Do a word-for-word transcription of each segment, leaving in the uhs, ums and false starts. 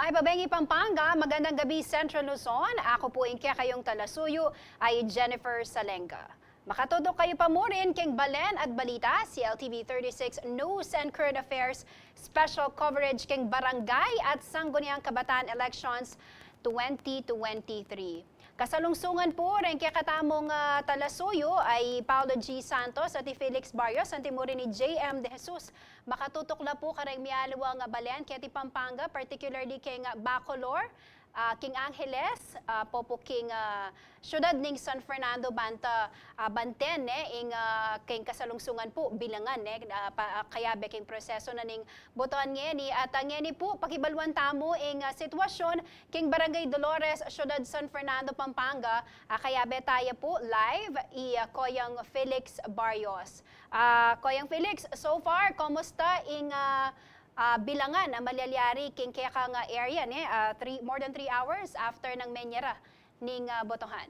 Ay, Babengi Pampanga, magandang gabi, Central Luzon. Ako po ing kekayung talasuyu, ay Jennifer Salenga. Makatutok kayu pa murin keng Balen at Balita, C L T V thirty-six News and Current Affairs Special Coverage keng Barangay at Sangguniang Kabataan Elections twenty twenty-three. Kasalungsungan po reng kekatamung, ah, talasuyu ay Paolo G Santos at i Felix Barrios, anti murin i J M De Jesus. Makatutok la po kareng mialiwang balen keti Pampanga, particularly keng, ah, Bacolor, ah, keng Angeles, ah, popo keng, ah, syudad ning San Fernando banta, ah, banten, ne, ing, ah, keng kasalungsungan po, Bilangan, ne, ah, pa, ah, kayabe keng proseso na ning botohan ngeni. At, ah, ngeni po, pakibaluan tamu ing, ah, sitwasyun keng Barangay Dolores, syudad San Fernando, Pampanga, ah, kayabe taya po live i, ah, Koyang Felix Barrios. Ah, Koyang Felix, so far, kumusta ing, ah, ah, Bilangan a malyalyari keng kekang, ah, area, ne? Ah, three, more than three hours after nang menyera ning, ah, botohan.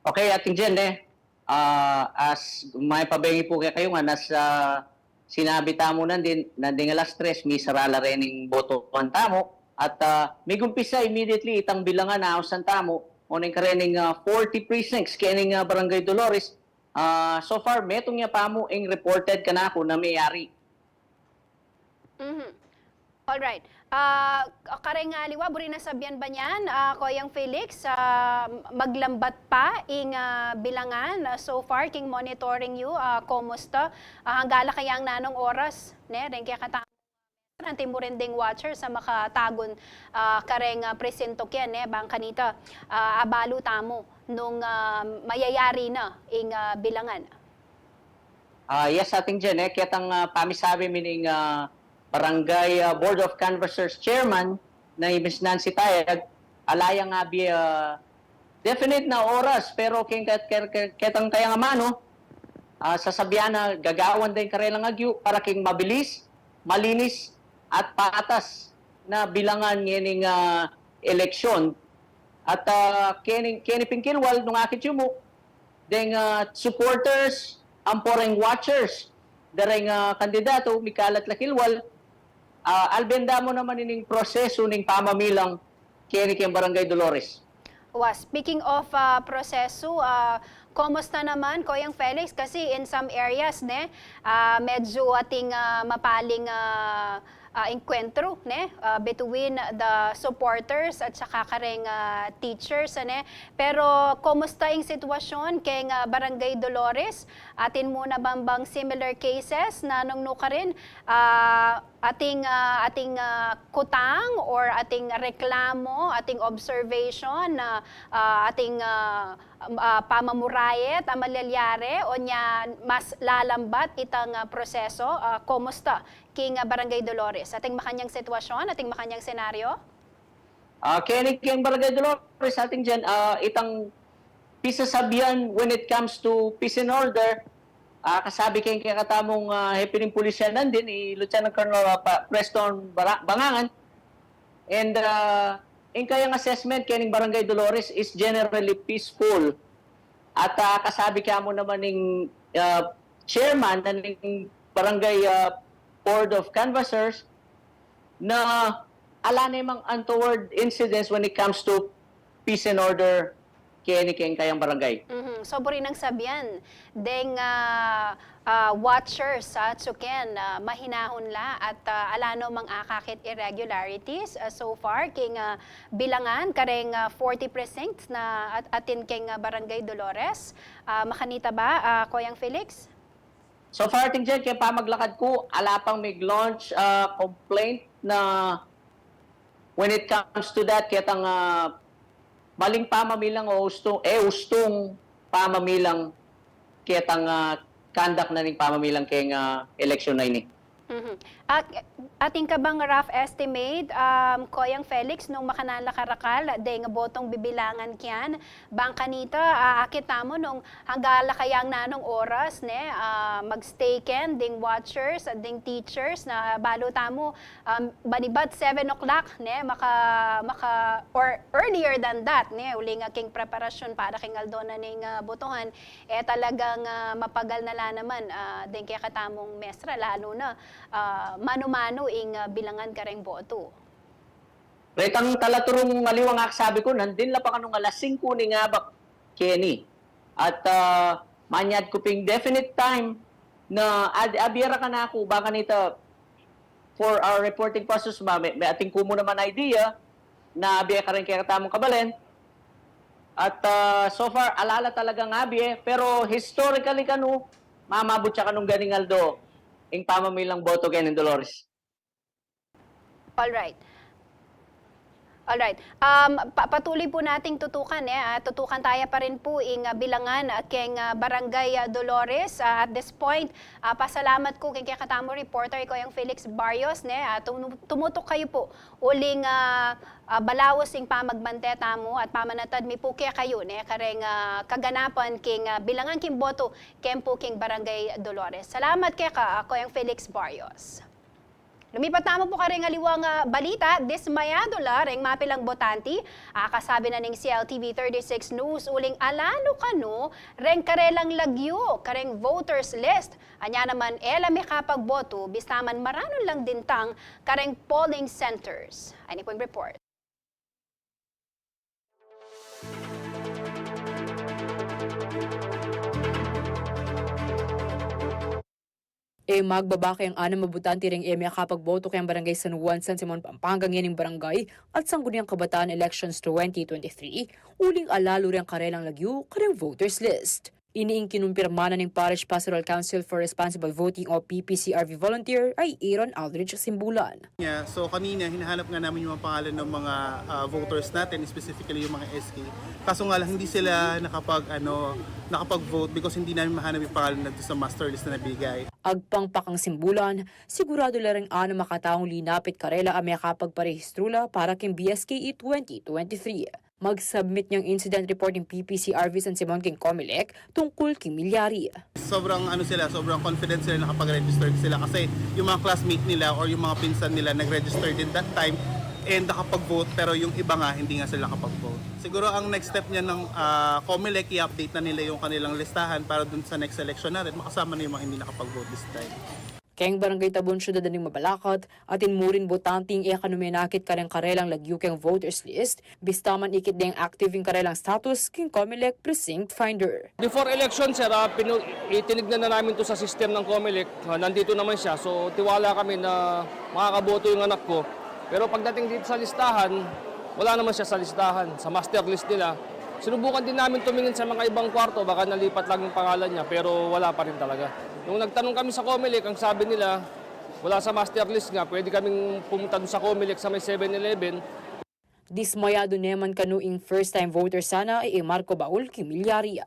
Okay, Ating Jen, ne? Ah, as may pabengi po kekayu ngan, as, ah, sinabi tamu nandin, nandin alas tres, misara la rin ing botohan tamu. At, ah, migumpisa immediately itang Bilangan a ausan tamu, o neng karening, ah, forty precincts, kening, ah, Barangay Dolores, ah, so far, metung ya pamu ing reported kanaku na meyari. Mhm. Alright. Ah, kareng aliwa, buri nang sabian ba niyan, ah, Koyang Felix, ah, maglambat pa ing, ah, Bilangan, ah, so far, king monitoring yu, ah, kumusta? Ah, hanggang la kayang nanung oras, ne, reng kekatamu, anti murin ding watchers a makatagun, ah, kareng, ah, presinto ken, ne, bang kanita, ah, abalu tamu nung, ah, mayayari na ing, ah, Bilangan. Ah, yes, Ating Jen, eh, ketang, ah, pamisabi mi ning, ah, Barangay, ah, Board of Canvassers Chairman na i Miss Nancy Tayag, ala yang abi, ah, definite na oras, pero keng ket-, ket-, ket-, ketang kayang amanu, ah, sasabian na gagawan deng karelang agyu para keng mabilis, malinis, at patas na Bilangan ngening, ah, eleksyon. At, ah, keni, keni pin kilwal, nung akit yu mu, deng, ah, supporters ampo reng watchers da reng, ah, kandidatu, mikalat la kilwal, ah, alben da mu naman ining prosesu ning pamamilang keni keng Barangay Dolores. Wa, speaking of, ah, prosesu, ah, kumusta naman, Koyang Felix? Kasi in some areas, ne, ah, medyo ating, ah, mapaling, ah, ah, engkwentro, ne, ah, between the supporters at saka kareng, ah, teachers, ne. Pero kumusta ing sitwasyun keng, ah, Barangay Dolores? Atin mu na bang similar cases na nung nukarin, ah, ating, ah, ating, ah, kutang or ating reklamo, ating observation na, ah, ating, ah, ah, pamamurayet a malyalyari o nya mas lalambat itang, ah, proseso, ah, kumusta king, ah, Barangay Dolores? Ating makanyang sitwasyun, ating makanyang senaryo? Ah, keni keng Barangay Dolores, Ating Jen, ah, itang pisasabian when it comes to peace and order, ah, kasabi keng kekatamung, ah, hepe ning pulisya nandin, i Lieutenant Colonel, ah, Pa-, Preston Bara-, Bangangan, and, ah, ing kayang assessment kening Barangay Dolores is generally peaceful. At, ah, kasabi kaya mu naman ning, ah, chairman na ning Barangay, ah, Board of Canvassers na ala namang untoward incidents when it comes to peace and order keni keng kayang barangay. Mhm. So, buri nang sabian, deng, ah, ah, watchers, ah, atsu ken, ah, mahinahon la at, ah, ala no mang akakit irregularities, ah, so far, keng, ah, Bilangan, kareng, ah, forty precincts na at-, atin keng, ah, Barangay Dolores. Ah, makanita ba, ah, Koyang Felix? So far, Ating Jen, keng pamaglakad ku, ala pang mig-launch, ah, complaint na when it comes to that, ketang, ah, maling pamamilang o ustung, eh, ustung pamamilang ketang, ah, conduct na ning pamamilang keng, ah, eleksyon na ini. Mhm. At atin ka bang rough estimate, um, Koyang Felix, nung makanala karakal deng botong bibilangan kiyan, bang kanita, ah, akit tamu nung hanggang la kayang nanung oras, ne, ah, mag-stay ken ding watchers at ding teachers na balu tamu, um, banibat seven o'clock, ne, maka, maka, or earlier than that, ne, uling, ah, keng preparasyun para keng aldo na ning, ah, botohan, eh, talagang, ah, mapagal na la naman, ah, deng kekatamung mestra, lalu na, ah, manu-manu ing, ah, bilangan kareng boto. Retang talaturung aliwang aksabi ku, nandin la pa kanu alas singku ning abak keni. At, ah, manyad ku ping definite time na ad-, abie ra kanaku, baka nita for our reporting process ba, me, me atin ku mu naman idea na abie kareng kekatamung kabalen. At, ah, so far, ala la talagang abie, pero historically kanu, mamabut ya kanung ganing aldo ing pamamilang boto keni, Dolores. All right. All right. Um, pa- patuloy po nating tutukan, eh. Ah, tutukan taya pa rin po ing, ah, bilangan, ah, keng, ah, Barangay, ah, Dolores. Ah, at this point, ah, pasalamat ko keng kekatamu reporter, Koyang Felix Barrios, ne. Ah, tumu- tumutuk kayu po uling, ah, ah, balaus ing pamagbante tamu at pamanatad mi po kekayu, ne, kareng, ah, kaganapan keng, ah, bilangan keng boto keng po keng Barangay Dolores. Salamat keka, ah, Koyang Felix Barrios. Lumipat tamu po kareng aliwang, ah, balita. Dismayado la reng mapilang botante, ah, kasabi na ning C L T V thirty-six News uling ala no kanu reng karelang lagyu kareng voters list. Anya naman e la mekapagboto, bista man maranun lang dintang kareng polling centers. Ayni po ing report. E magbaba keng anam a botante reng e mekapagboto keng Barangay San Juan, San Simon, Pampanga ngening barangay at Sangguniang Kabataan Elections twenty twenty-three, uling ala lu reng karelang lagyu kareng voters list. Ini ing kinumpirma na ning Parish Pastoral Council for Responsible Voting o P P C R V volunteer a i Aaron Aldrich Simbulan. Yeah, so kanina hinahanap nga namin yung mga pangalan ng mga, ah, voters natin, specifically yung mga S K. Kaso nga lang hindi sila nakapag, ano, nakapag-vote because hindi namin mahanap yung pangalan na doon sa master list na nabigay. Agpang pa kang Simbulan, sigurado la reng anam a kataung linapit karela a mekapagparehistru la para king B S K E twenty twenty-three. Mag-submit ne ing incident report ing P P C R V San Simon king Comelec tungkul king milyari. Sobrang ano sila, sobrang confident sila, nakapag-register sila kasi yung mga classmate nila or yung mga pinsan nila nag-register din that time and nakapag-vote, pero yung iba nga hindi nga sila nakapag-vote. Siguro ang next step niya ng, ah, Comelec, i-update na nila yung kanilang listahan para dun sa next election natin, makasama na yung mga hindi nakapag-vote this time. Keng Barangay Tabon, Syudad na ning Mabalacat, atin mu rin botante ing e kanu menakit kareng karelang lagyu keng voters list, bista man ikit deng active ing karelang status king Comelec Precinct Finder. Before election, sir, ah, pinu- itinignan na namin to sa system ng Comelec. Ah, nandito naman siya, so tiwala kami na makakaboto yung anak ko. Pero pagdating dito sa listahan, wala naman siya sa listahan, sa master list nila. Sinubukan din namin tumingin sa mga ibang kwarto, baka nalipat lang yung pangalan niya, pero wala pa rin talaga. Nung nagtanong kami sa Comelec, ang sabi nila, wala sa master list nga, pwede kaming pumunta dun sa Comelec sa may seven eleven. Dismayado ne man kanu ing first time voter sana a i Marco Baul king milyari.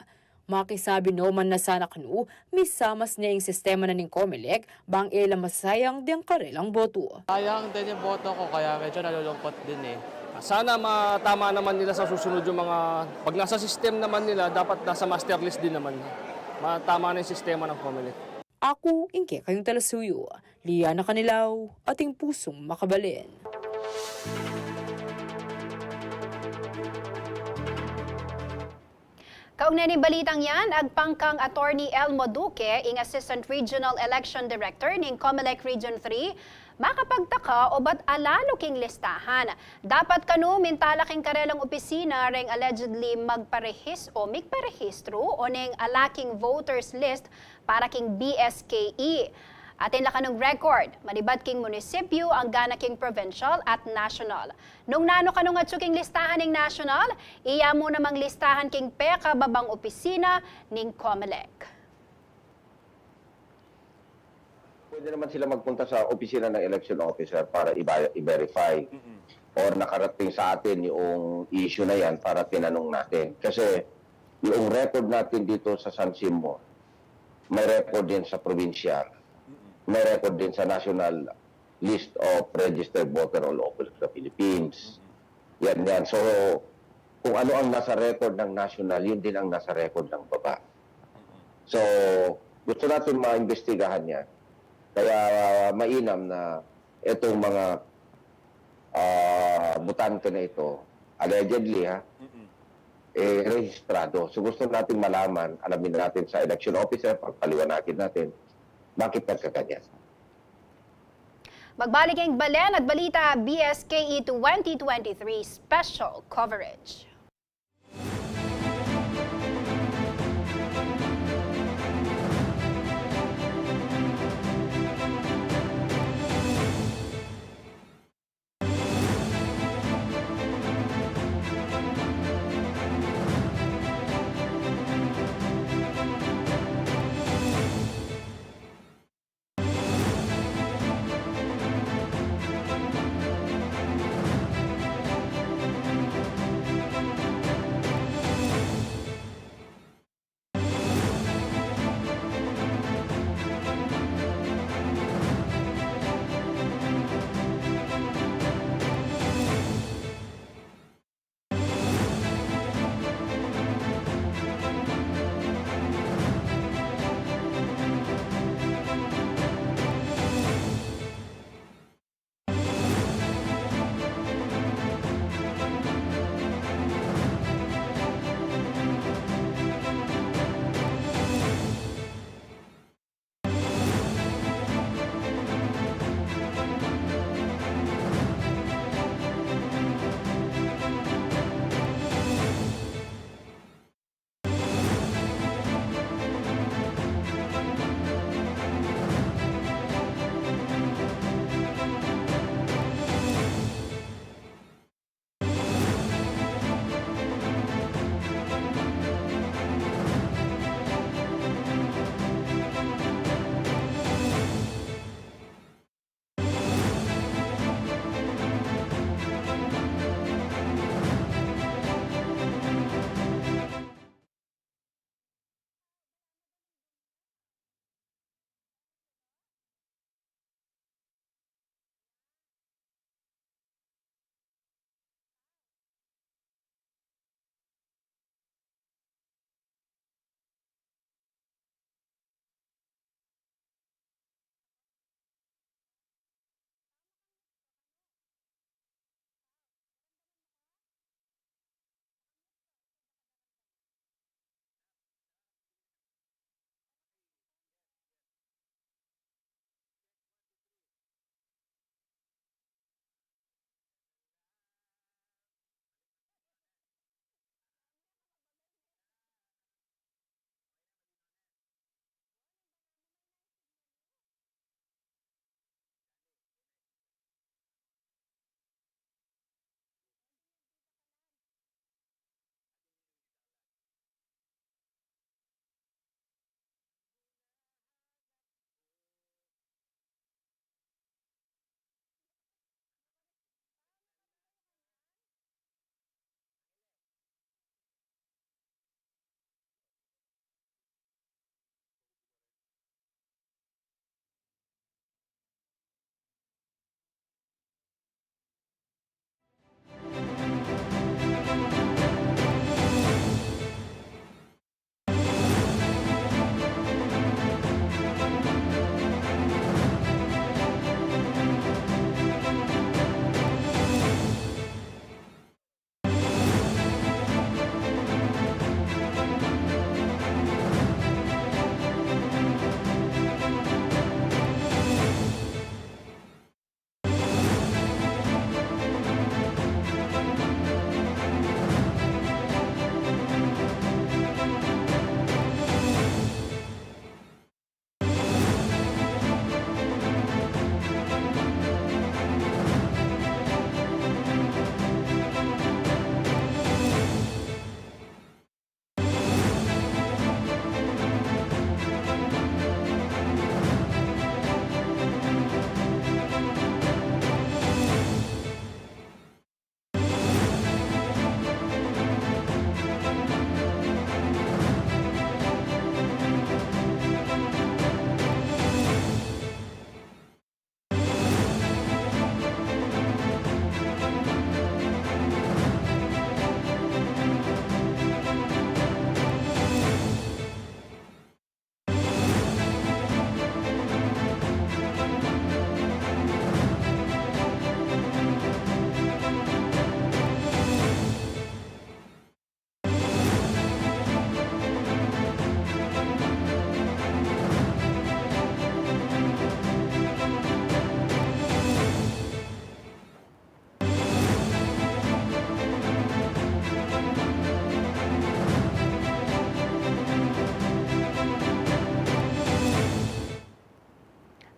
Makisabi no man na sana kanu, misamas ne ing sistema na ning Comelec, bang e la masayang deng karelang boto. Sayang din yung boto ko, kaya medyo nalulungkot din eh. Sana matama naman nila sa susunod yung mga, pag nasa system naman nila, dapat nasa master list din naman. Matama na yung sistema ng Comelec. Aku ing kekayung talasuyu, Liana Canilaw, ating pusung makabalen. Kaugnay ning balitang yan, agpang kang Attorney Elmo Duque, ing Assistant Regional Election Director ning Comelec Region three, makapagtaka obat ala lu king listahan. Dapat kanu mintala king karelang opisina reng allegedly magparehis- o migparehistru o neng ala king voters list para king B S K E. Atin la kanung record, manibat king munisipyu, anggana king provincial at national. Nung nanu kanung atsu king listahan ning national, iya mu namang listahan king pekababang opisina ning Comelec. Pwede naman sila magpunta sa opisina ng election officer para i-, i-verify or nakarating sa atin yung issue na yan para tinanong natin. Kasi yung record natin dito sa San Simon, may record din sa provincial, may record din sa national list of registered voter all over the Philippines. Yan, yan. So, kung ano ang nasa record ng national, yun din ang nasa record ng baba. So, gusto natin maimbestigahan yan. Kaya mainam na itong mga, ah, botante na ito, allegedly, ha, eh, rehistrado. So, gusto natin malaman, alamin natin sa election officer, pagpaliwanagin natin, bakit nagkaganyan. Magbalik ing Balen at Balita B S K E twenty twenty-three Special Coverage.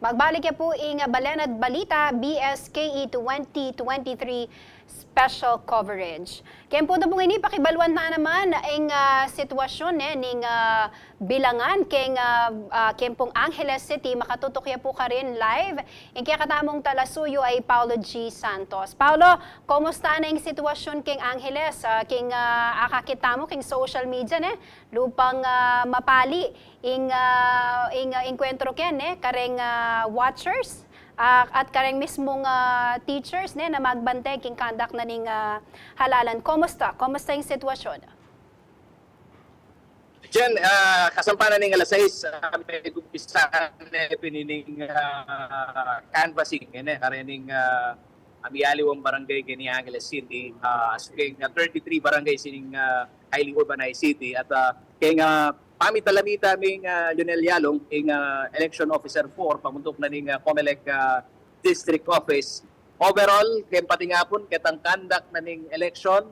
Magbalik ya pu ing Balen at Balita, B S K E twenty twenty-three special coverage. Keng punto pung ini, pakibaluan ta naman ing, ah, sitwasyon, eh, ning, ah, bilangan keng, ah, ah, keng pung Angeles City. Makatutuk ya pu karin live ing kekatamung talasuyu a i Paulo G Santos. Paulo, kumusta na ing sitwasyon keng Angeles? Ah, keng, ah, akakit tamu keng social media, ne? Lupang, ah, mapali ing, ah, ing, ah, engkwentro ken, ne, kareng, ah, watchers, ah, at kareng mismung, ah, teachers, ne, na magbantay king conduct na ning, ah, halalan. Kumusta? Kumusta ing sitwasyon? Jen, ah, kasampan na ning alas sais, ah, megumpisa ne pin ining, ah, canvassing, ne, karening, ah, a mialiwang barangay keni Angeles City, ah, keng, ah, thirty-three barangays ining, ah, highly urbanized city. At, ah, keng, ah, pamitalamita mi, ah, Lionel Yalong, ing, ah, election officer four, pamuntuk na ning, ah, Comelec, ah, district office. Overall, keng patingapun, ketang conduct na ning election,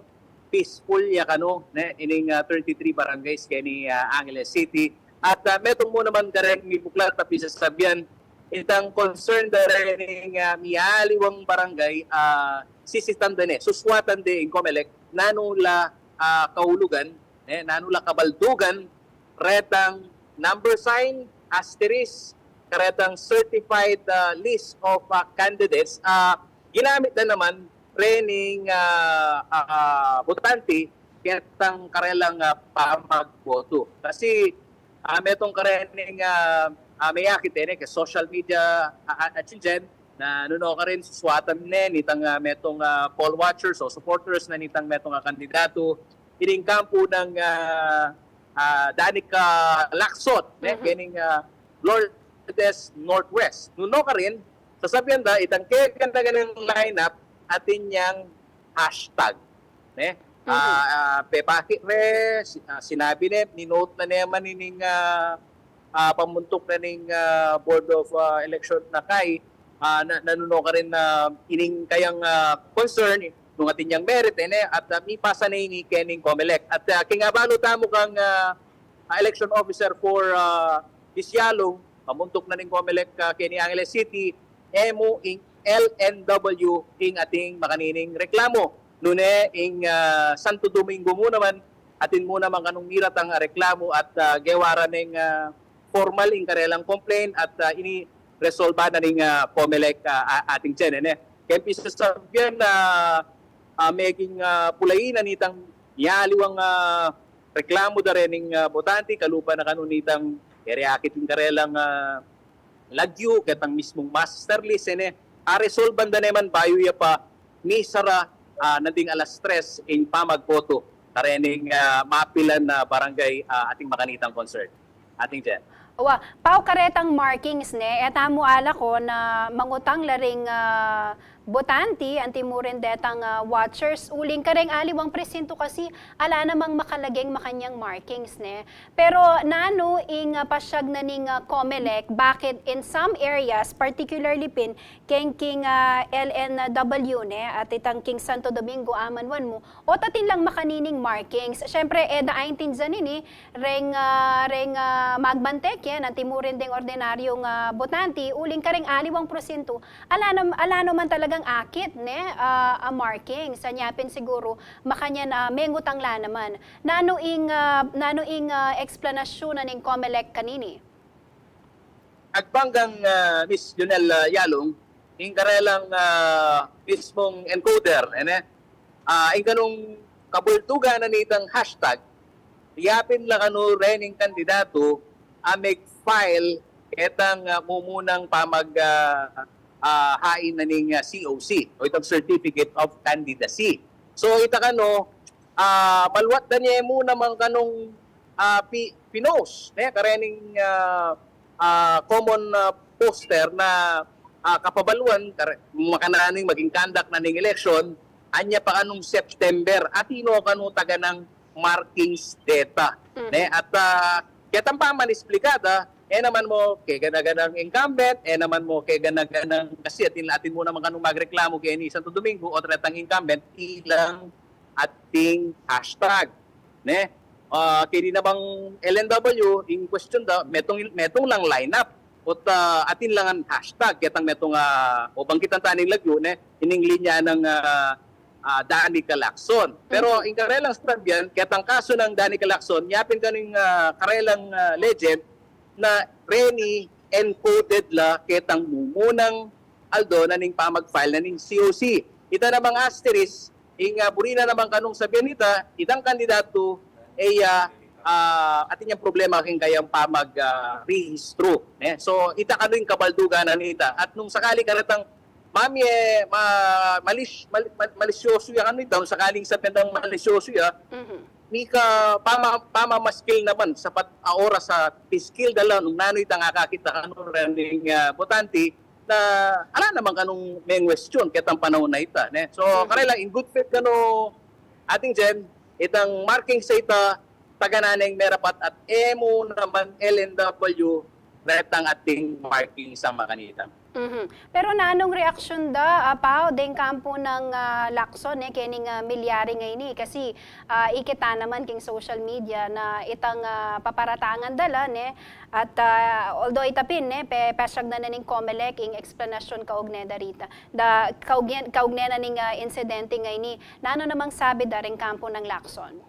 peaceful ya kanu, ne, ining, ah, thirty-three barangays keni, ah, Angeles City. At, ah, metung mu naman kareng mibuklat a pisasabian, itang concern da rening, ah, mialiwang barangay, ah, sisitan da ne, susuatan de ing Comelec, nanu la, ah, kaulugan, ne, nanu la kabaldugan, retang number sign, asterisk, karetang certified, ah, list of, ah, candidates, ah, ginamit na naman rening, ah, ah, botante, ketang karelang, ah, pamagboto. Kasi, ah, metung karening, ah, ah, meyakit, eh, ne, keng social media, ah, ah, ah, Chinchen, na nuno karin susuatan ne nitang, ah, metung, ah, poll watchers o supporters na nitang metung, ah, kandidatu, ining kampu nang, ah, ah, Danica Lacson, ne, Mhm. kening, ah, Lourdes Northwest. Nuno karin, sasabian da, itang kekanaganang lineup, atin yang hashtag, ne? Mhm. Ah, ah, pepakit re, si-, ah, sinabi ne, ninote na ne man ining, ah, ah, pamuntuk na ning, ah, Board of, ah, Election na kai, ah, na, nanuno karin na ining kayang, ah, concern, nung atin yang merit, eh, ne, at, ah, mipasa na ini kening Comelec. At, ah, keng abalu tamu kang, ah, ah, election officer four, ah, Lis Yalong, pamuntuk na ning Comelec, ah, keni Angeles City, e mu ing L N W ing atin makanining reklamu. Nune ing, ah, Santo Domingo mu naman, atin mu naman kanung miratang, ah, reklamu at, ah, gewa ra neng, ah, formal ing karelang complaint at, ah, ini resolba na ning, ah, Comelec, ah, a-, atin dyan, eh, ne. Keng pisasabian na, ah, meging, ah, pulayi na nitang mialiwang, ah, reklamu da rening, ah, botante, kalupa na kanu nitang kere akit ing karelang, ah, lagyu, ketang mismung master list, eh, ne, a resolban da ne man bayu ya pa misara, ah, na ding alas tres ing pamagboto karening, ah, mapilan na barangay, ah, atin makanitang concern. Atin Jen. Wa, pau karetang markings ne, e tamu alako na mangutang la ring, ah, botante, anti mu rin detang, ah, watchers, uling kareng aliwang presintu kasi ala namang makalageng makanyang markings ne. Pero nanu ing, ah, pasyag na ning, ah, Comelec, bakit in some areas, particularly pin keng king, ah, L N W ne, at itang king Santo Domingo, amanwan mu, o tatin lang makanining markings. Siyempre, e da aintindian ini, reng, ah, reng, ah, magbante ken, anti mu rin deng ordinaryong, ah, botante, uling kareng aliwang presintu, ala nam-, ala naman talagang akit ne, ah, a markings. Anya pin siguru, makanyan, ah, mengutang la naman. Nanu ing, ah, nanu ing, ah, eksplanasyon na ning Comelec kanini? Agpang kang, ah, Miss Lionel, ah, Yalong, ing karelang, ah, mismung encoder, e ne? Ah, ing kanung kabultugan na nitang hashtag, yapin la kanu rening kandidatu a meg-file ketang, ah, mumunang pamag, ah, ah, hain na ning, ah, C O C o itang Certificate of Candidacy. So, ita kanu, ah, maluat da ne mu naman kanung, ah, pi-, pinost, ne, karening, ah, ah, common, ah, poster na, ah, kapabaluan, kare-, makananu ing maging conduct na ning election, anya pa kanung September, atin no kanu taganang markings deta. Mhm. Ne, at, ah, ketang paman esplikada, e naman mu kegana-ganang incumbent, e naman mu kegana-ganang, kasi atin, atin mu naman kanung magreklamu keni Santo Domingo, o retang incumbent, ilang ating hashtag. Ne? Ah, keni namang L N W, in question da, metung, metung lang lineup. Ot, ah, atin lang ang hashtag, ketang metung, ah, o bangkitan ta ning lagyu, ne, ining linya nang, ah, ah, Danica Lacson. Pero ing karelang sabyan, ketang kasu nang Danica Lacson, yapin kanu ing, ah, karelang, ah, legend na reni encoded la ketang mumunang aldo na ning pamag-file na ning C O C. Ita namang asterisk, ing, ah, buri na naman kanung sabyan ita, itang kandidatu, e ya, ah, atin yang problema king kayang pamag, ah, rehistro, ne? So, ita kanu ing kabaldugan na nita. At nung sakali karetang mamie, ma-, malis-, mal-, mal-, malisyoso ya kanu ita, nung sakaling sabyan dang malisyoso ya, mika pama-, pamamaskil naman, sapat a oras a piskil da la, nung nanu itang akakit da kanu reng, ah, botante, na ala naman kanung mengwestiyon ketang panaun a ita, ne? So, karela, in good faith kanu, ating Jen, itang marking sa ita, taga na neng merapat at e mu naman L N W, retang ating marking sa makanita. Mhm. Pero nanung reaksyon da, ah, Pau, deng kampo nang, ah, Lacson, e, kening, ah, milyari ngeni? Kasi, ah, ikit ta naman king social media na itang, ah, paparatangan da la, ne? At, ah, although ita pin, ne, pe-, pesyag na na ning Comelec ing eksplanasyon kaugne da rita. Da, kaugne, kaugne na ning, ah, insidente ngeni. Nanu namang sabi da reng kampo nang Lacson?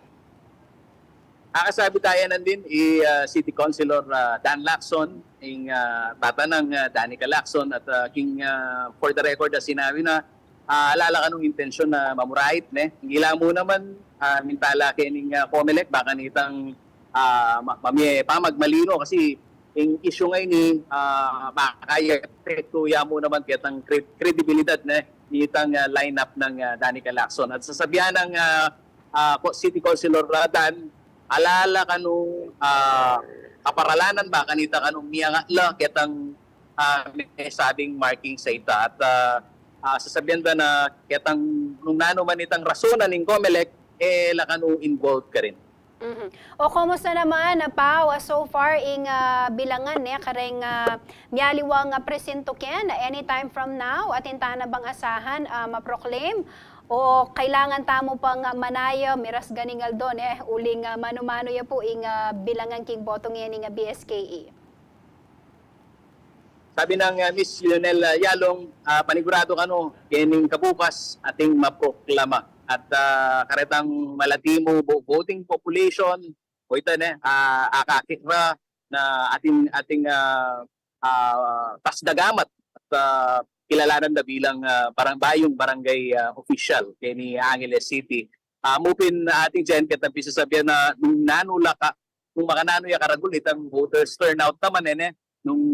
Akasabi ta ya nandin i, ah, City Councilor, ah, Dan Lacson, ing, ah, tata nang, ah, Danica Lacson at, ah, king, ah, for the record, ah, sinabi na, ah, ala la kanung intensyon na mamurait, ne? Ing ila mu naman, ah, mintala kening, ah, Comelec, baka nitang, ah, ma-, mamie pamagmalino kasi ing issue ngeni, ah, baka ya epekto ya mu naman ketang cre-, kredibilidad, ne? Nitang, ah, lineup nang, ah, Danica Lacson. At sasabyan nang, ah, ah, ko-, City Councilor Dan, ala la kanung, ah, kaparalanan ba kanita kanung miyangat la ketang, ah, mesabing marking sa ita. At, ah, ah, sasabyan da na ketang nung nanu man itang rason na ning Comelec, e la kanu involved karin. Mhm. O, kumusta naman, ah, Pau, ah, so far ing, ah, bilangan, e, kareng, ah, mialiwang, ah, presinto ken, anytime from now, atin ta na bang asahan, ah, ma-proclaim? O kailangan tamu pang, ah, manaya, miras ganing aldo, ne, uling, ah, manu-manu ya pu ing, ah, bilangan king boto ngening, ah, B S K E? Sabi nang, ah, Miss Lionel, ah, Yalong, ah, panigurado kanu, kening kabukas, ating maproklama. At, ah, karetang malati mu vo-, voting population, o ita ne, ah, akakit ra na atin, ating, ah, ah, tas da gamat at, ah, kilalanan da bilang, ah, barang-, bayung barangay, ah, official keni Angeles City. Ah, mu pin, ah, ating Jen, ketang pisasabyan na nung nanu la ka, nung makananu ya karagul itang voters turnout naman, e, ne? Nung,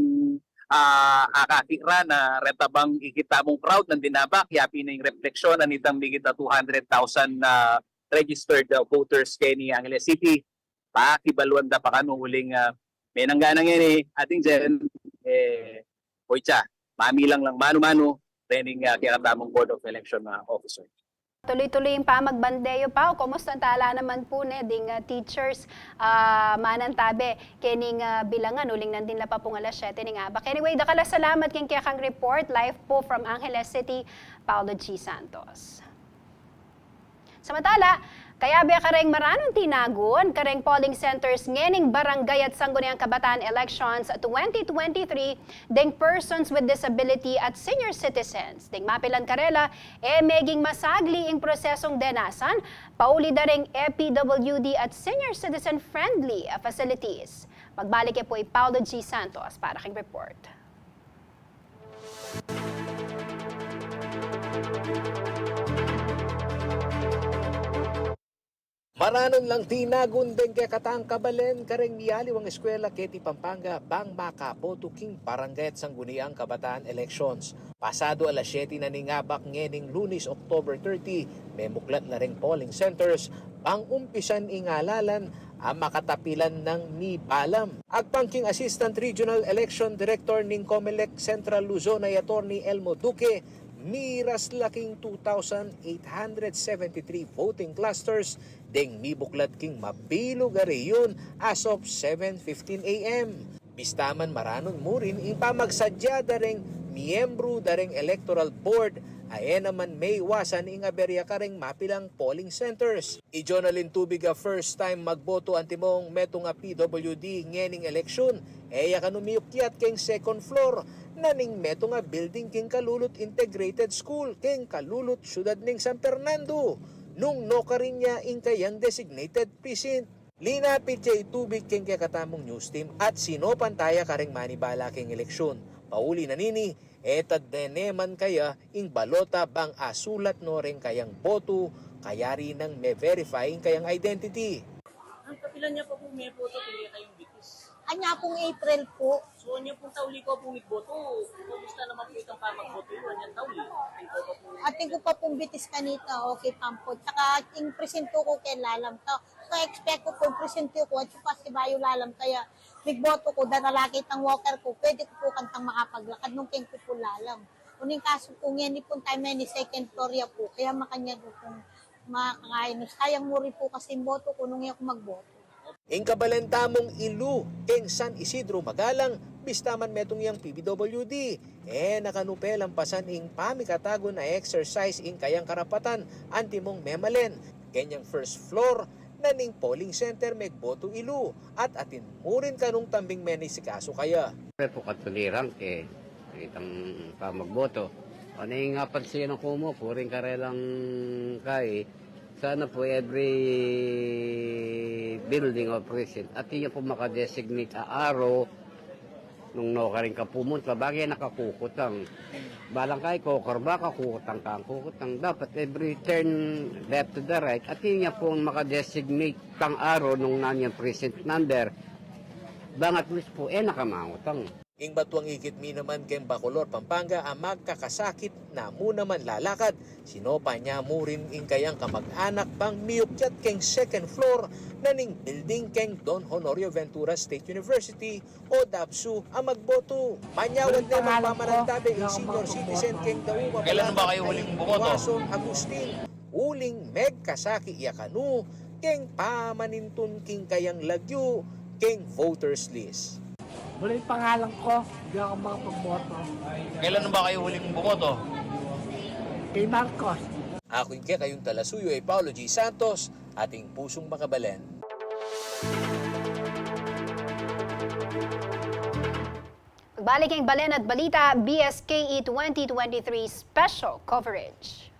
ah, akakit ra na reta bang ikit tamung crowd nandin, a baka ya pin ing refleksyon na nitang migit a two hundred thousand na registered, ah, voters keni Angeles City. Pakibaluan da pa kanu uling, ah, menangga na ngeni, ating Jen, e, o itsa, mamilang lang manu-manu, rening, ah, kekatamung Board of Election, ah, Officer. Tuloy-tuloy ing pamagbandeyu, Pau. Kumusta tala naman pu, ne, ding, ah, teachers, ah, manantabe kening, ah, bilangan uling nandin la pa pung alas siyete ning abak. Anyway, dakal a salamat king kekang report. Live pu from Angeles City, Paulo G Santos. Samantala, kayabe kareng maranun tinagun kareng polling centers ngening barangay at sangguniang kabataan elections twenty twenty-three deng persons with disability at senior citizens. Deng mapilan karela, e meging masagli ing prosesung denasan, pauli da reng F P W D at senior citizen friendly, ah, facilities. Magbalik ya pu i Paulo G Santos para king report. Maranun lang tinagun deng kekatang kabalen kareng mialiwang eskwela keti Pampanga bang makaboto king barangay at sangguniang kabataan elections. Pasado alas siyete na ning abak ngening Lunes, October thirty, memuklat na reng polling centers bang umpisan ing alalan a makatapilan nang mibalam. Agpang king Assistant Regional Election Director ning Comelec Central Luzon a i Attorney Elmo Duque, miras la king two thousand eight hundred seventy-three voting clusters deng mibuklat king mabilug a rehiyun as of seven fifteen A M. Bista man maranun mu rin ing pamagsadya da reng miyembru da reng Electoral Board a e naman maiwasan ing aberya kareng mapilang polling centers. I Jonalyn Tubig a first time magboto antimong metung a P W D ngening eleksyon, E ya kanu miyukyat keng second floor na ning metung a building king Kalulut Integrated School keng Kalulut, syudad ning San Fernando, nung nukarin ya ing kayang designated precinct. Linapit ya itubig keng kekatamung news team at sinopan taya kareng manibala keng eleksyun. Pauli na nini, e ta dene man kaya ing balota bang asulat no reng kayang boto, kayari nang me-verify ing kayang identity. Ang kapilan niya pa pung meboto, kung e kayung bitis? Anya pung April pu. So, anya pung tauli ko pung migboto? Kumusta naman pu itang pamagboto yu? Anya tauli? Atin ko pa pung bitis kanita, okay pa pu. Tsaka ing presintu ko keng lalam ta. Ka-expect ko pung presintu ko, at saka si bayu lalam kaya migboto ko, dara la kitang walker ko, pwede ku pu kantang makapaglakad nung keng ku pu lalam. Uling kasu pu ngeni pung time ngeni second floor ya pu, kaya makanyan ku pung makakain. Sayang mu rin pu kasi ing boto ku nung e ku magboto. Ing kabalen tamung ilu keng San Isidro Magalang, bista man metung yang P B W D, e na kanu pelampasan ing pamikatagun a exercise ing kayang karapatan antimong memalen kenyang first floor na ning polling center megboto ilu at atin mu rin kanung tambing menisikasu kaya. Pero pu katulirang ke itang pamagboto. Ano ing apansinan ku mu, puring karelang kai, sana pu every building or precinct, atin ya pu makadesignate a araw nung nukarin ka pumunta, bage nakakukutang. Balang kai kokor ba, kakukutang, kakukutang. Dapat every turn left to the right, atin ya pung makadesignate tang araw nung nanu yang precinct number. Bang at least pu, e na ka mangutang. Ing batuang ikit mi naman keng Bacolor, Pampanga a magkakasakit na mu naman lalakad, sinopan ya mu rin ing kayang kamag-anak bang miyukyat keng second floor na ning building keng Don Honorio Ventura State University o DOVSU a magboto. Manyawad ne mang pamanantabe ing senior citizen keng Dauma, Kailan ba kayu huling bumoto? Wason Agustin, uling megkasakit ya kanu keng pamanintun king kayang lagyu keng voters list. Bula ing pangalan ku, di ku makapagboto. Kailan ba kayu huling bumoto? Kay Marcos. Aku ing kekayung talasuyu i Paulo G Santos, ating pusung makabalen. Balik ing balen at balita, B S K E twenty twenty-three special coverage.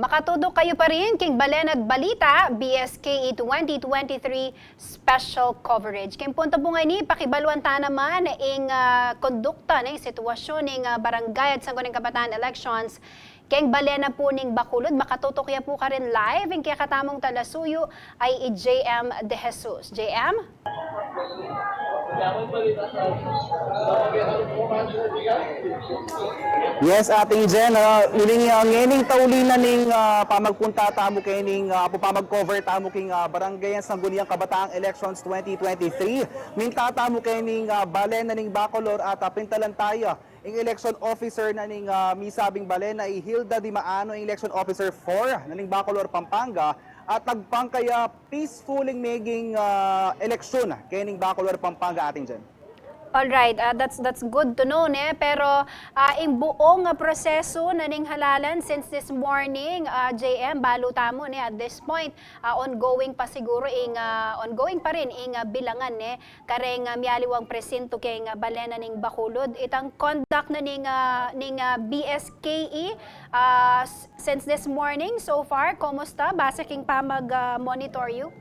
Makatutok kayu pa rin king Balen at Balita, B S K E twenty twenty-three Special Coverage. King punto pu ngeni, pakibaluan ta naman ing, ah, kondukta ning sitwasyun ning, ah, barangay at sangguniang kabataan elections king Balen na pu ning Bacolod. Makatutok ya pu karin live ing kekatamung talasuyu a i J M De Jesus. J M? Yes, ating Jen, ah, uling, ah, ngening tauli na ning, ah, pamagpunta tamu kening, ah, apu pamag-cover tamu king, ah, Barangay at Sangguniang Kabataang Elections twenty twenty-three. Minta tamu kening, ah, Balen na ning Bacolor at, ah, pintalan taya ing election officer na ning, ah, misabing balen a i Hilda Dimaano, ing election officer four na ning Bacolor, Pampanga, at agpang kaya peaceful ing meging, ah, eleksyon kening Bacolor, Pampanga, ating Jen. Alright, ah, that's, that's good to know, ne? Pero, ah, ing buong, ah, proseso na ning halalan since this morning, ah, J M, balu tamu, ne? At this point, ah, ongoing pa siguro ing, ah, ongoing pa rin ing, ah, bilangan, ne? Kareng, ah, mialiwang presinto keng, ah, balen na ning Bacolod. Itang conduct na ning, ah, ning, ah, B S K E, ah, s-, since this morning, so far, kumusta? Base king pamag, ah, monitor yu?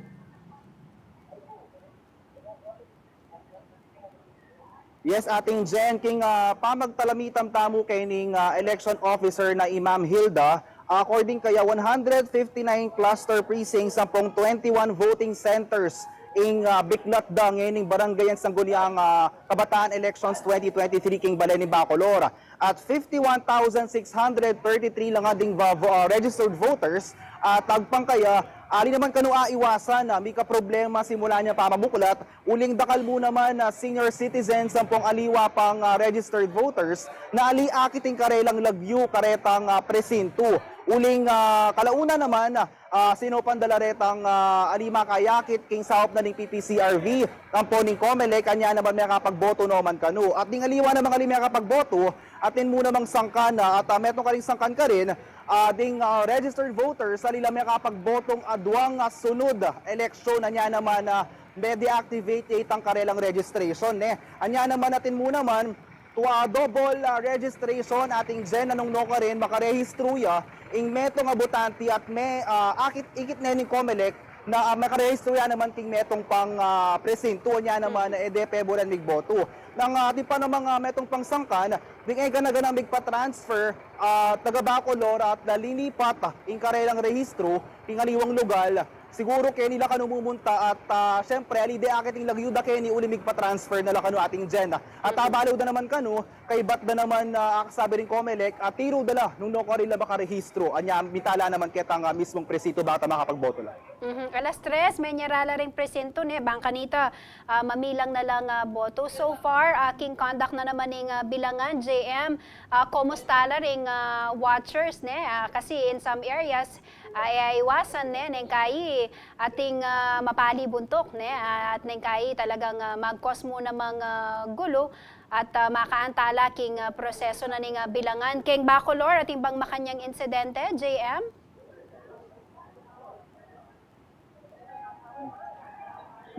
Yes, ating Jen, king, ah, pamagtalamitam tamu kening, ah, election officer na i Ma'am Hilda, according kaya, one hundred fifty-nine cluster precincts, ampong twenty-one voting centers ing, ah, biklat da ngening Barangay at Sangguniang, ah, Kabataan Elections twenty twenty-three king balen ning Bacolor. At fifty-one thousand six hundred thirty-three la nga ding va-, vo-, ah, registered voters, at agpang kaya, ali naman kanu aiwasan a mika problema simula nia pamabuklat, uling dakal mu naman a senior citizens ampong aliwa pang, ah, registered voters na ali akit ing karelang lagyu karetang, ah, presinto. Uling, ah, kalauna naman, ah, sinaupan da la retang, ah, ali makayakit king saup na ning P P C R V, ampo ning Comelec, anya naman mekapagboto no man kanu. At ding aliwa namang ali mekapagboto, atin mu namang sangkan na, at, ah, metung karing sangkan karin, ah, ding, ah, registered voters, ali la mekapagbotong aduang, ah, sunud, ah, eleksyon, anya naman, ah, me-deactivate ya itang karelang registration, ne. Anya naman atin mu naman, tua double, ah, registration, ating Jen, a nung nukarin makarehistru ya ing metung a botante at me, ah, akit, ikit ne ning Comelec na, ah, makarehistru ya naman king metung pang, ah, presinto, anya naman, mm, e de peburan migboto. Nang, ah, atin pa namang, ah, metung pang sangkan, ding e gana-ganang migpa-transfer, ah, taga Bacolor at, ah, lilipat, ah, ing karelang rehistru king aliwang lugal, siguro keni la kanu mumunta at, ah, siyempre, ali de akit ing lagyu da keni uli migpa-transfer na la kanu, ating Jen. At, ah, balaw da naman kanu, kaybat da naman, ah, akasabi ring Comelec, ah, tiru da la nung nukarin la makarehistru. Anya, mitala naman ketang, ah, mismung presinto bang ta makapagboto la. Mhm. Alas tres, menyera la ring presinto, ne, bang kanita, ah, mamilang na lang, ah, boto. So far, ah, king conduct na naman ning, ah, bilangan, J M, ah, kumusta la ring, ah, watchers, ne? Ah, kasi in some areas, ah, e aiwasan, ne, neng kayi ating, ah, mapali buntuk, ne, ah, at neng kayi talagang, ah, mag-cause mu namang, ah, gulo at, ah, makaantala king, ah, proseso na ning, ah, bilangan. Keng Bacolor, atin bang makanyang insidente, J M?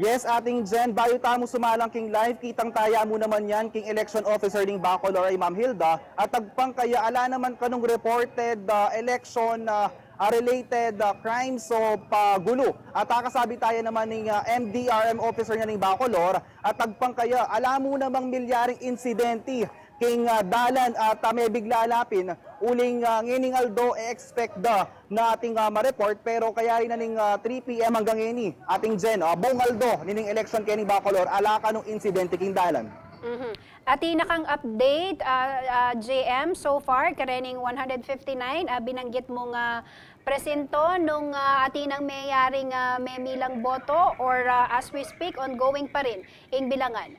Yes, ating Jen, bayu tamu sumalang king live, kitang taya mu naman yan king election officer ning Bacolor a i Ma'am Hilda, at agpang kaya ala naman kanung reported, ah, election, ah, ah, related, ah, crimes o pagulo. At akasabi taya naman ning, ah, M D R M officer na ning Bacolor, at agpang kaya ala mu namang milyaring insidente king, ah, dalan at, ah, mebigla la pin, uling, ah, ngening aldo e-expect da na atin, ah, ma-report, pero kayari na ning, ah, three P M anggang ngeni, ating Jen, ah, buung aldo nining election kening Bacolor, ala kanung insidente king dalan. Mhm. Atin na kang update, ah, ah, J M, so far, karening one hundred fifty-nine, ah, binanggit mung, ah, presinto nung, ah, atin nang meyaring, ah, memilang boto or, ah, as we speak, ongoing pa rin ing bilangan?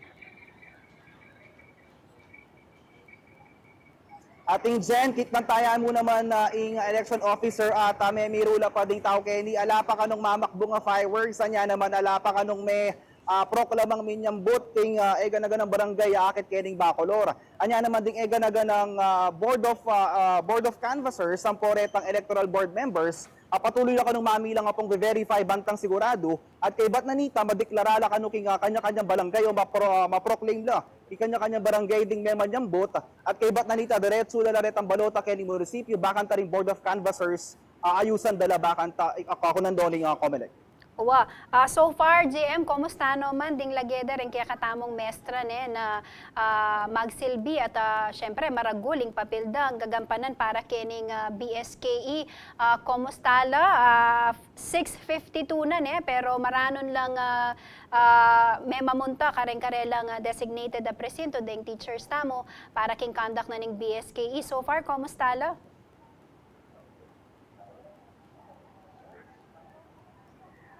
Ating Jen, kitang taya mu naman na ing election officer at, ah, memiru la pa ding tau keni, ala pa kanung mamakbung a fireworks, anya naman ala pa kanung me, ah, proklamang minyambut king, ah, e gana-ganang barangay a akit kening Bacolor. Anya naman ding e gana-ganang, ah, board of, ah, ah, board of canvassers, ampo retang electoral board members, ah, patuloy la kanung mamilang ampong ve-verify bantang sigurado, at kaybat na nita, madeklara la kanu king, ah, kanya-kanyang barangay o mapro-, ah, ma-proclaim la king kanya-kanyang barangay ding memanyambut, at kaybat na nita, diretsu la la retang balota keni munisipyu, bakanta ring board of canvassers aayusan da la bakanta, aku nandon ing, ah, Comelec. Wa, ah, so far, J M, kumusta no man ding lage da ring kekatamung mestra ne na, ah, magsilbi at, ah, syempre, maragul ing papil da, gaganpanan para kening, ah, B S K E, ah, kumusta la, ah, six fifty-two na ne, pero maranun lang, ah, ah, memamunta kareng karelang, ah, designated, ah, presinto deng teachers tamu para king conduct na ning B S K E. So far, kumusta la?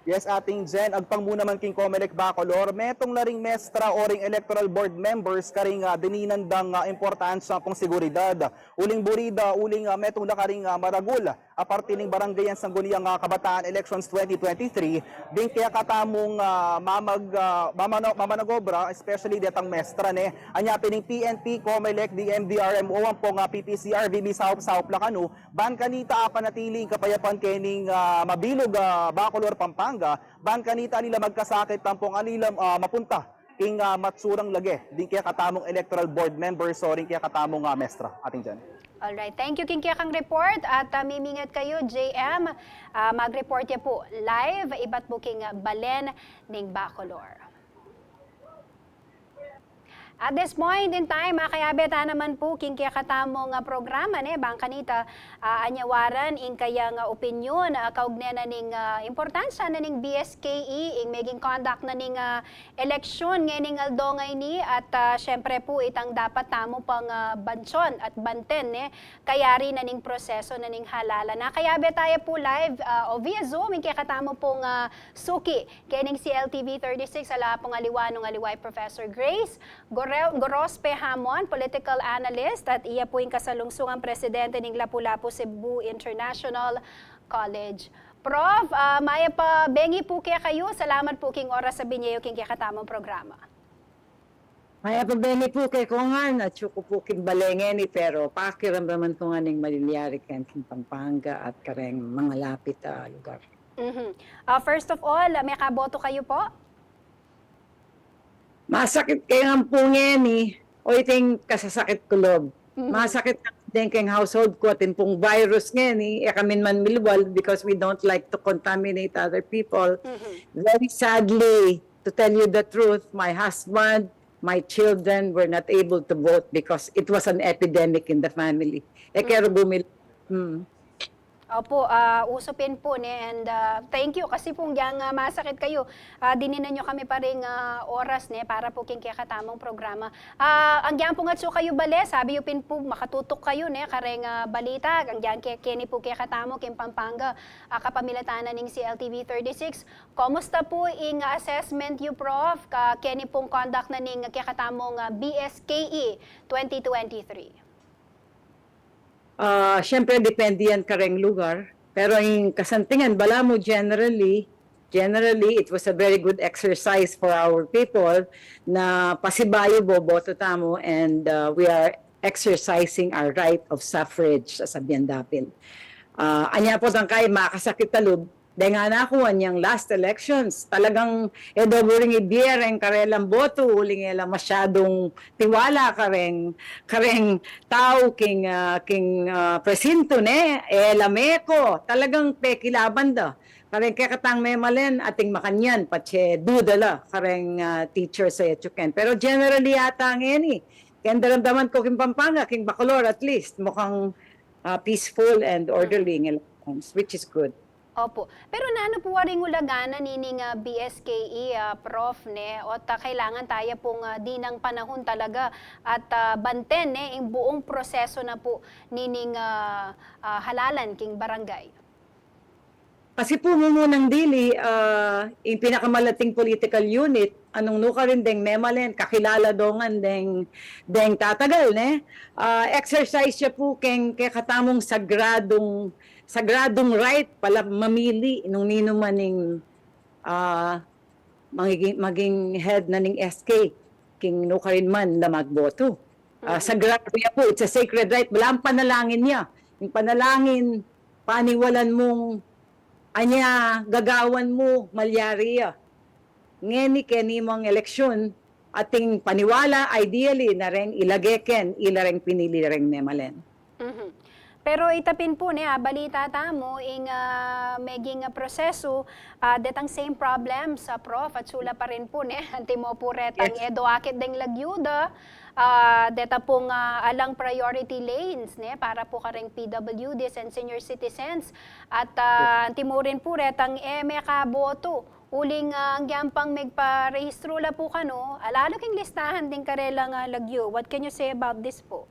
Yes, Ating Jen, agpang mu naman king Comelec Bacolor, metung la ring mestra o ring electoral board members karing, ah, dininan dang, ah, importansya pung seguridad. Uling buri da, uling, ah, metung la karing, ah, maragul a parti ning Barangay and Sangguniang, ah, Kabataan Elections twenty twenty-three, ding kekatamung, ah, mamag-, ah, mamano-, mamanagobra, especially detang mestra ne. Anya pin ing P N P, Comelec, D M D R M O, ampong, ah, P P C R, V B saup-saup la kanu, ban kanita apanatili ing kapayapan kening, ah, mabilug, ah, Bacolor, Pampanga, ban kanita ali la magkasakit ampong ali la, ah, mapunta king, ah, matsurang lage ding kekatamung electoral board members o ring kekatamung, ah, mestra. Ating Jen. Alright. Thank you king kekang report at, ah, mimingat kayu, J M. Ah, mag-report ya pu live ibat pu king, ah, balen ning Bacolor. At this point in time, makayabe ta naman pu king kekatamung, ah, programa, ne, bang kanita, ah, anyawaran ing kayang, ah, opinyon, ah, kaugne na ning, ah, importansya na ning B S K E, ing meging conduct na ning, ah, eleksyon ngening aldo ngeni at, ah, syempre pu itang dapat tamu pang, ah, banson at banten, ne, kayari na ning proseso na ning halalan. Nakayabe taya pu live, ah, o via Zoom, ing kekatamu pung, ah, suki kening C L T V thirty-six, ala pung aliwa nung aliwa i Professor Grace Gore-, Gorospe Hamon, political analyst, at iya pu ing kasalungsungang presidente ning Lapu-Lapu Cebu International College. Prof, ah, mayap a bengi pu kekayu, salamat pu king oras a binye yu king kekatamung programa. Mayap a bengi pu kekongan, atsu ku pu king bale ngeni, pero pakiramdaman ku ngan ing malilyari ken king Pampanga at kareng mangalapit a lugar. Mhm. Ah, first of all, mekaboto kayu pu? Masakit keng ampu ngeni, o iting kasasakit ku lub. Mhm. Masakit na deng keng household ku, atin pung virus ngeni, e kamin man milwal because we don't like to contaminate other people. Mhm. Very sadly, to tell you the truth, my husband, my children were not able to vote because it was an epidemic in the family. E kero gumil-, hmm. Opo, ah, uso pin pu, ne, and, ah, thank you kasi pung dyang, ah, masakit kayu, ah, dininan yu kami pa ring, ah, oras, ne, para pu king kekatamung programa. Ah, agyang pung atsu kayu bale, sabi yu pin pu makatutuk kayu, ne, kareng, ah, balita, agyang ke-, keni pu kekatamu king Pampanga, ah, kapamilatan na ning C L T V thirty-six. Kumusta pu ing assessment yu, Prof, ka keni pung conduct na ning kekatamung, ah, B S K E twenty twenty-three? Ah, syempre, depende yan kareng lugar. Pero ing kasantingan, balamu generally, generally, it was a very good exercise for our people na pasibayu boboto tamu and, ah, we are exercising our right of suffrage, sasabian dapin. Ah, anya pu dang kay makasakit a lub, deng anak ku anyang last elections, talagang e da buring ibie reng karelang boto, uling e la masyadung tiwala kareng, kareng tau king, ah, king, ah, presinto, ne, e la meko, talagang pekilaban da. Kareng kekatang memalen, atin makanyan, patse duda la kareng, ah, teacher sa Echuken. Pero generally yata ngeni, keng daramdaman ku king Pampanga, king Bacolor at least, mukhang, ah, peaceful and orderly ing elections, which is good. Opo. Pero nanu pu waring ulagan na nining, ah, B S K E, ah, Prof, ne? Ot, ah, kailangan taya pung, ah, dinang panahun talaga at, ah, banten, ne, ing buung proseso na pu nining, ah, ah, halalan king barangay. Kasi pu mumunang dili, ah, ing pinakamalating political unit, anung nukarin deng memalen, kakilala dongan deng, deng tatagal, ne? Ah, exercise ya pu keng kekatamung sagradung, sagradung right pala mamili nung ninu man ing, ah, maging, maging head na ning S K, king nukarin man la magboto. Ah, sagrado ya pu, it's a sacred right. Balamu panalangin ya. Ing panalangin, paniwalan mung anya gagawan mu, malyari ya. Ngeni keni mung eleksyon, atin paniwala, ideally, na reng ilage ken ila reng pinili reng memalen. Mhm. Pero ita pin pu, ne, abalita tamu ing, ah, meging, ah, prosesu, ah, detang same problems, ah, Prof, atiu la pa rin pu, ne, antimo pu retang, yes, e do akit deng lagyu da, ah, deta pung, ah, alang priority lanes, ne, para pu kareng P W Ds and senior citizens. At, ah, antimo rin pu retang e mekabotu. Uling, ah, agyang pang megparehistru la pu kanu, ah, lalu king listahan ding karelang, ah, lagyu. What can you say about this pu?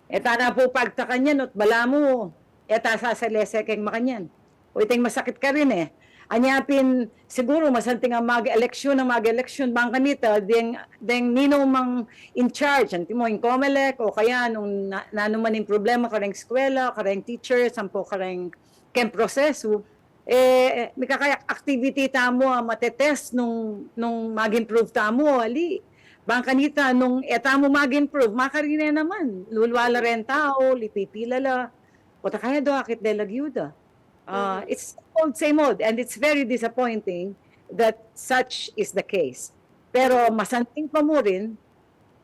E ta na pu pagtakan yan, ot balamu, e ta sasalese keng makanyan. O, ita ing masakit karin e. Anya pin, siguru, masanting a mag-eleksyon a mag-eleksyon, bang kanita, deng, deng ninu mang in charge, antimo ing Comelec, o kaya nung na, nanu man ing problema kareng eskwela, kareng teachers, ampo kareng keng prosesu, e, mikakaya activity tamu a mate-test nung, nung mag-improve tamu, ali. Bang kanita, nung e tamu mag-improve, makarine naman. Lulwa la reng tau, lipipila la. Pota kaya do akit de lagyu da. Ah, it's same old, same old, and it's very disappointing that such is the case. Pero masanting pa mu rin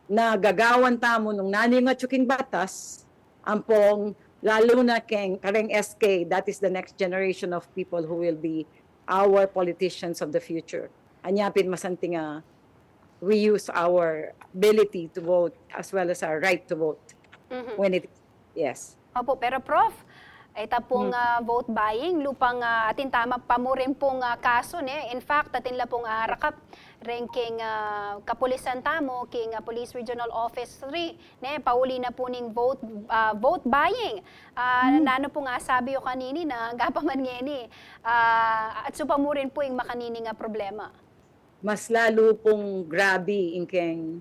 na gagawan tamu nung nanu ing atyu king batas, ampong lalu na keng kareng S K, that is the next generation of people who will be our politicians of the future. Anya pin masanting a we use our ability to vote as well as our right to vote when it, yes. Opo, pero Prof, ita pung, ah, vote buying, lupang, ah, atin tama pa mu rin pung, ah, kasu, ne? In fact, atin la pung arakap rin king, ah, kapulisan tamu, king, ah, Police Regional Office three, ne? Pauli na pu ning vote, ah, vote buying. Ah, nanu pung asabi yu kanini na angga pa man ngeni, ah, atsu pa mu rin pu ing makanini nga problema? Mas lalu pung grabe ing keng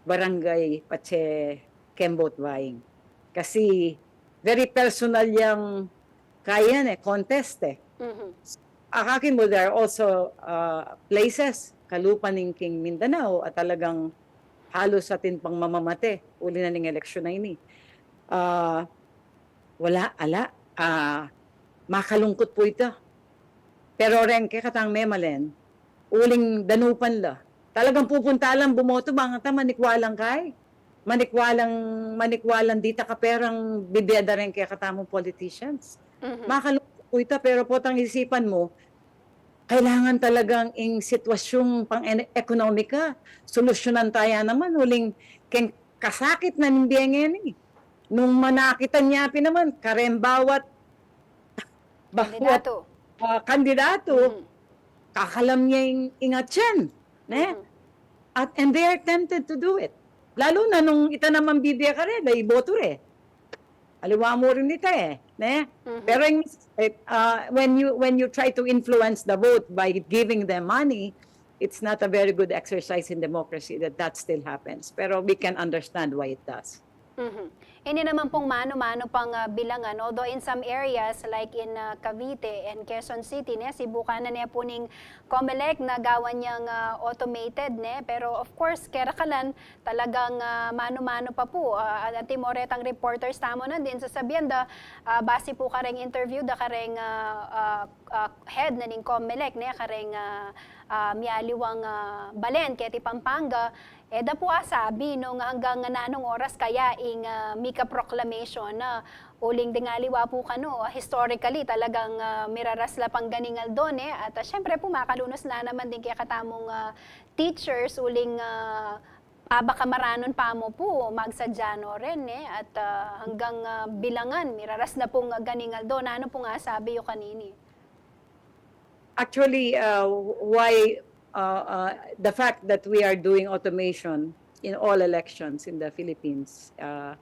barangay patse keng vote buying. Kasi very personal yang kayan e, contest e. Akakin mu, there are also, ah, places kalupa ning king Mindanao at talagang halos atin pang mamamate uli na ning eleksyon a ini. Ah, wala, ala, ah, makalungkut pu ita. Pero reng kekatang memalen, uling danupan la. Talagang pupunta lang bumoto, bang ata manikwa lang kay, manikwa lang, manikwa lang dita kaperang bibie da reng kekatamung politicians. Makalungkut pu ita, pero potang isipan mu, kailangan talagang ing sitwasyung pang-ekonomika, solusyonan ta ya naman, uling keng kasakit na ning bie ngeni. Nung manakitan ya pin naman, kareng bawat, bawat, ah, kandidato, kakalam ya ing, ing atyan, ne? At, and they are tempted to do it. Lalu na nung ita naman bibie karela, iboto re. Aliwa mu rin ita e, ne? Pero ing, eh, ah, when you, when you try to influence the vote by giving them money, it's not a very good exercise in democracy that that still happens. Pero we can understand why it does. Ini naman pung manu-manu pang, ah, bilangan, although in some areas like in, ah, Cavite and Quezon City, ne, sibukan na ne pu ning Comelec na gawan yang, ah, automated, ne, pero of course, kerakalan talagang, ah, manu-manu pa pu. Ah, antimo retang reporters tamu nandin, sasabian da, ah, base pu kareng interview da kareng, ah, ah, ah, head na ning Comelec, ne, kareng, ah, ah, mialiwang, ah, balen keti Pampanga, e da pu asabi nung anggang nanung oras kaya ing, ah, mika proclamation na. Uling deng aliwa pu kanu, ah, historically talagang, ah, miraras la pang ganing aldo, ne? At, ah, syempre pu, makalunus la naman ding kekatamung, ah, teachers, uling, ah, abaka maranun pa mu pu, magsadya no rin, ne? At, ah, anggang, ah, bilangan, miraras la pung, ah, ganing aldo. Nanu pung asabi yu kanini? Actually, uh, why, uh, uh, the fact that we are doing automation in all elections in the Philippines, uh,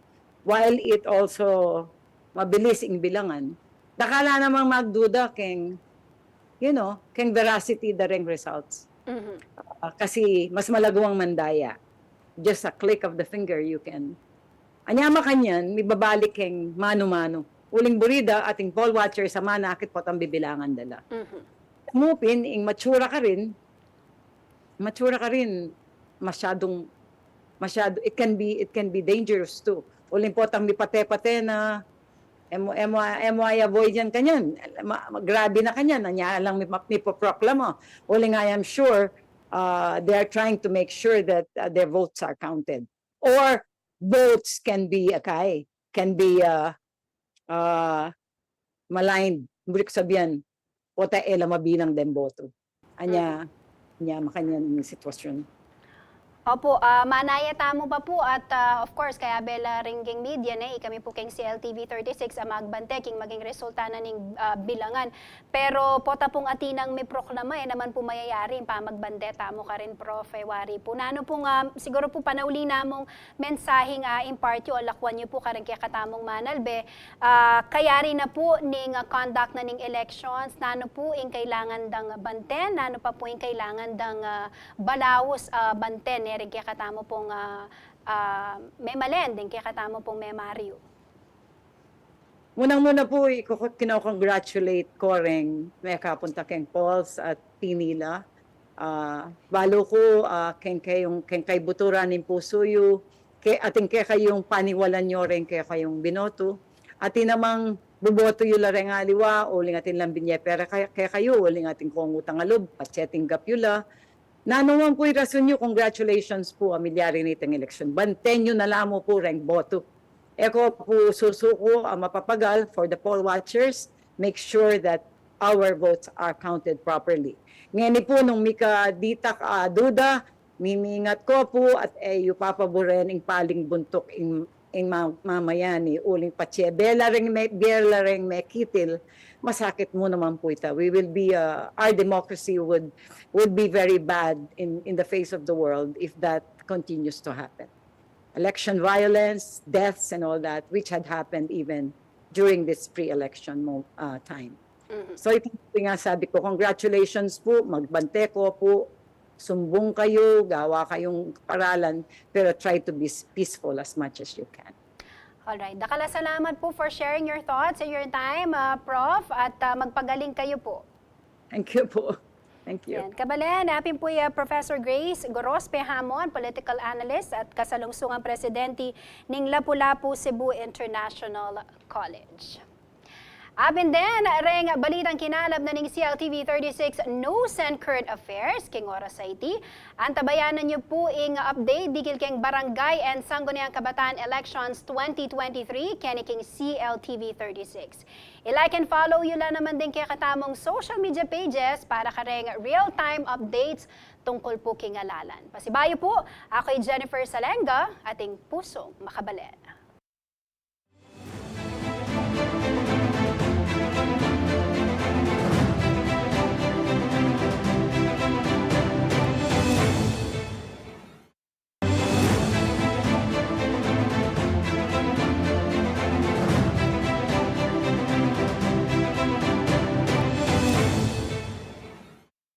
while it also mabilis ing bilangan, dakal la namang magduda keng, you know, keng veracity da reng results. Uh, kasi mas malagwang mandaya. Just a click of the finger, you can. Anya makanyan, mibabalik keng manu-manu. Uling buri da ating poll watchers a manakit potang bibilangan da la. Mu pin, ing matsura karin, matsura karin, masyadung, masyadu, it can be, it can be dangerous too. Uling potang mipate-pate na, e mu, e mu, e mu a-avoid yan kanyan. Ma, ma, grabe na kanyan, anya lang mi, mipoproklama. Uling I am sure, uh, they are trying to make sure that, uh, their votes are counted. Or votes can be, okay, can be, uh, ah, maligned, buri ku sabian, pota e la mabilang deng boto. Anya, anya makanyan ing sitwasyun. Opo, ah, manaya tamu pa pu at, ah, of course, kayabe la ring king media ne, ikami pu king C L T V thirty-six a magbante king maging resulta na ning, ah, bilangan. Pero pota pung atin nang miproklama, e naman pu mayayari ing pamagbante tamu karin, Prof, e wari pu. Nanu pung, ah, siguru pu panauli na mung mensaheng, ah, impart yu o lakuan yu pu karing kekatamung manalbe, ah, kayari na pu ning, ah, conduct na ning elections, nanu pu ing kailangan dang bante, nanu pa pu ing kailangan dang, ah, balaus, ah, bante ne ring kekatamu pung, ah, ah, memalen, ding kekatamu pung memariu. Munang-muna pu, iko-, kino-congratulate ko reng mekapunta keng polls at pinili. Ah, balu ku, ah, keng kayung, keng kaibuturan ning pusu yu, ke, atin kekayung paniwalan yu reng kekayung binoto. Atin namang boboto yu la reng aliwa, uling atin lang binye pera ke-, kekayu, uling atin kong utang a lub, patse tinggap yu la. Nanu man pu ing rason yu, congratulations pu, a milyari na iting eleksyon. Banten yu na la mu pu reng boto. E ko pu susuku a mapapagal, for the poll watchers, make sure that our votes are counted properly. Ngeni pu nung mika ditak a duda, mimingat ko pu at e yu papaburen ing paling buntuk ing, ing ma-, mamayani, uling patse bela reng me-, bela reng mekitil, masakit mu naman pu ita. We will be, uh, our democracy would, would be very bad in, in the face of the world if that continues to happen. Election violence, deaths, and all that, which had happened even during this pre-election mo-, uh, time. So, ito yung nga sabi ko, congratulations pu, magbante ko pu, sumbung kayu, gawa kayung kaparalan, pero try to be s-, peaceful as much as you can. Alright. Dakal a salamat pu for sharing your thoughts and your time, ah, Prof, at, ah, magpagaling kayu pu. Thank you pu. Thank you. Yan. Kabalen, apin pu i, ah, Professor Grace Gorospe Hamon, political analyst at kasalungsungang presidente ning Lapu-Lapu Cebu International College. Apin din reng balitang kinalap na ning C L T V thirty-six News and Current Affairs king oras a iti. Antabayanan yu pu ing update dikil keng Barangay and Sangguniang Kabataan Elections twenty twenty-three keni king C L T V thirty-six. I-like and follow yu la naman ding kekatamung social media pages para kareng real-time updates tungkul pu king alalan. Pasibayu pu, aku i Jennifer Salenga, ating pusung makabalen.